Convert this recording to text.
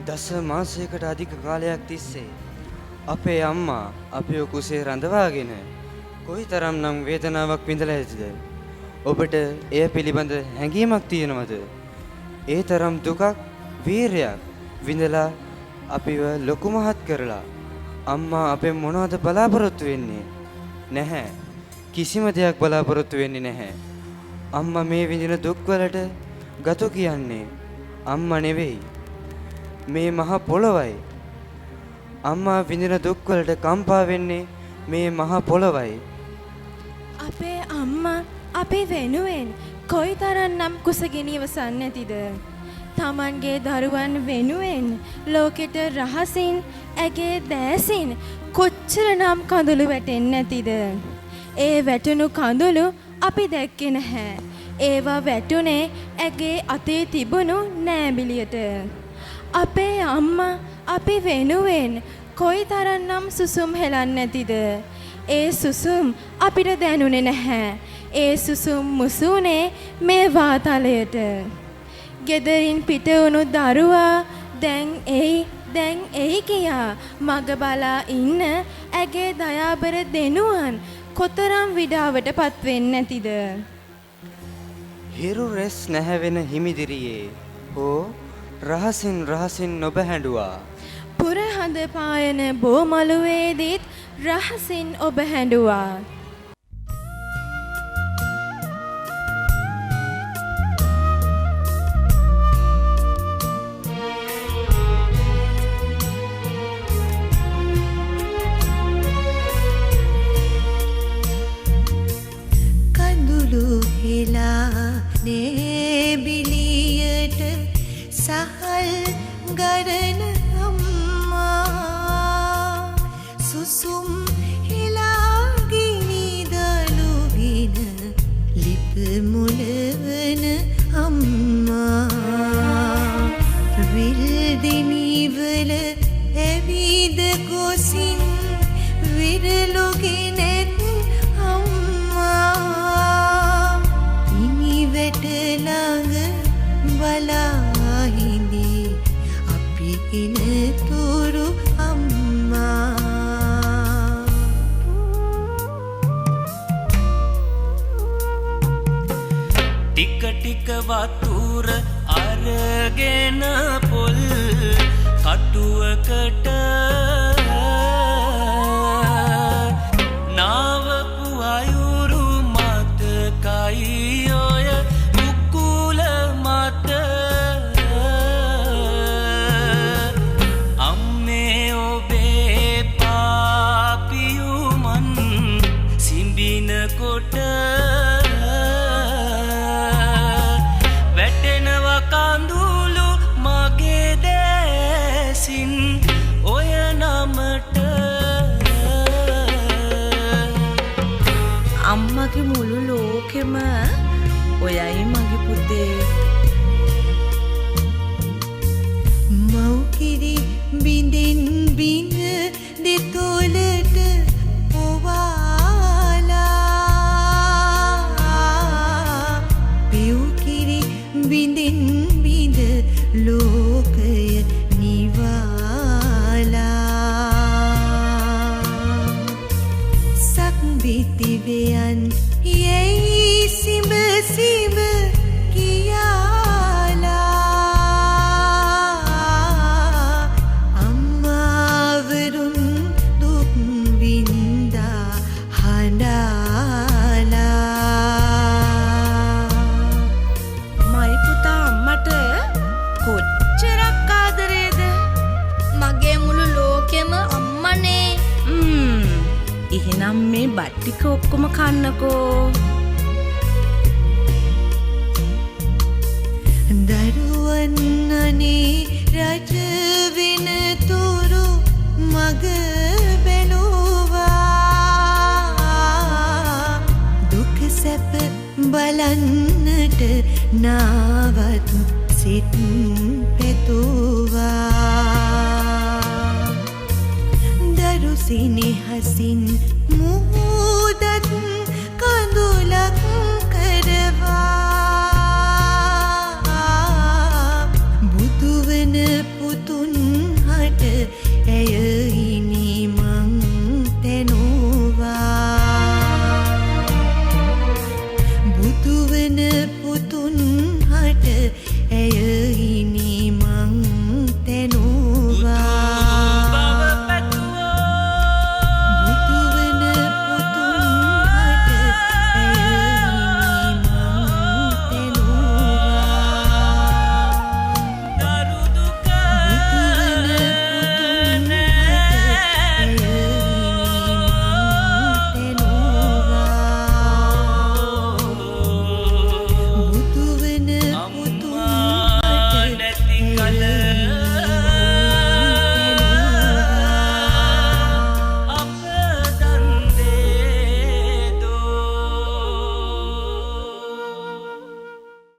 දස මාසයකට අධික කාලයක් තිස්සේ අපේ අම්මා අපිව කුසේ රඳවාගෙන කොයිතරම්නම් වේදනාවක් විඳලා ඇතිද? ඔබට එය පිළිබඳ හැඟීමක් තියෙනවද? ඒ තරම් දුකක් වීරයක් විඳලා අපිව ලොකු මහත් කරලා අම්මා අපෙන් මොනවද බලාපොරොත්තු වෙන්නේ? නැහැ. කිසිම දෙයක් බලාපොරොත්තු වෙන්නේ නැහැ. අම්මා මේ විඳින දුක් වලට ගතු කියන්නේ අම්මා නෙවෙයි, මේ මහ පොළොවයි. අම්මා විඳින දුක් වලට කම්පා වෙන්නේ මේ මහ පොළොවයි. අපේ අම්මා අපි වෙනුවෙන් කොයිතරම්නම් කුසගිනි ඉවසන්නේ නැතිද? තමන්ගේ දරුවන් වෙනුවෙන් ලෝකෙට රහසින් ඇගේ දෑසින් කොච්චරනම් කඳුළු වැටෙන්නේ නැතිද? ඒ වැටුණු කඳුළු අපි දැක්කේ නැහැ. ඒවා වැටුනේ ඇගේ අතේ තිබුණු නෑබිලියට. අපේ අම්මා අපි වෙනුවෙන් කොයිතරම්නම් සුසුම් හෙලන්නේ නැතිද? ඒ සුසුම් අපිට දැනුනේ නැහැ. ඒ සුසුම් මුසුනේ මේ වාතලයට. ගෙදරින් පිට වුණු දරුවා දැන් එයි දැන් එයි කියා මග බලා ඉන්න ඇගේ දයාබර දෙනුවන් කොතරම් විඩාවට පත් වෙන්නේ නැතිද? හිරු රැස් නැහැවෙන හිමිදිරියේ හෝ රහසින් රහසින් ඔබ හැඬුවා. පුරහඳ පායන බෝමළුවේදීත් රහසින් ඔබ හැඬුවා. කඳුළු හෙලා නේබිලියට සහල් ගරන අම්මා සුසුම් හෙලා ගිනි දලුවින ලිප මුලවන අම්මා විල්දිනිවල ඇවිද ගොසින් විරලුගෙනෙත් අම්මා ඉනි වැට ළඟ බලා හිඳී අපි එන තුරු අම්මා. ටික ටික වතුර අරගෙන පොල් කටුවකට නාවපු අයුරු මතකයි ඔය මුකුල මත. අම්මේ ඔබේ පාපියුමන් සිඹිනකොට වැටෙනවා කඳුළු මගේ දැසින් ඔය නමට. අම්මගේ මුළු ලෝකෙම ඔයයි මගේ පුතේ. මව්කිරි බිඳින් බිඳ දෙතොලට පොවාලා පිව්කිරි බිඳින් බිඳ ලෝකය නිවාලා සක්විතිවයන් යැයි සිඹ සිඹ කියාලා අම්මාවරුන් දුක් වින්දා හඬාලා. මයි පුතා අම්මට කොච්චරක් ආදරේද? මගේ මුළු ලෝකෙම අම්මනේ. එහෙනම් මේ බත් ටික ඔක්කොම කන්නකෝ. දරුවන් අනේ රජ වෙන තුරු මග බැලුවා දුක සැප බලන්නට නාවත් සිත් පැතුවා දරු සිනහසින්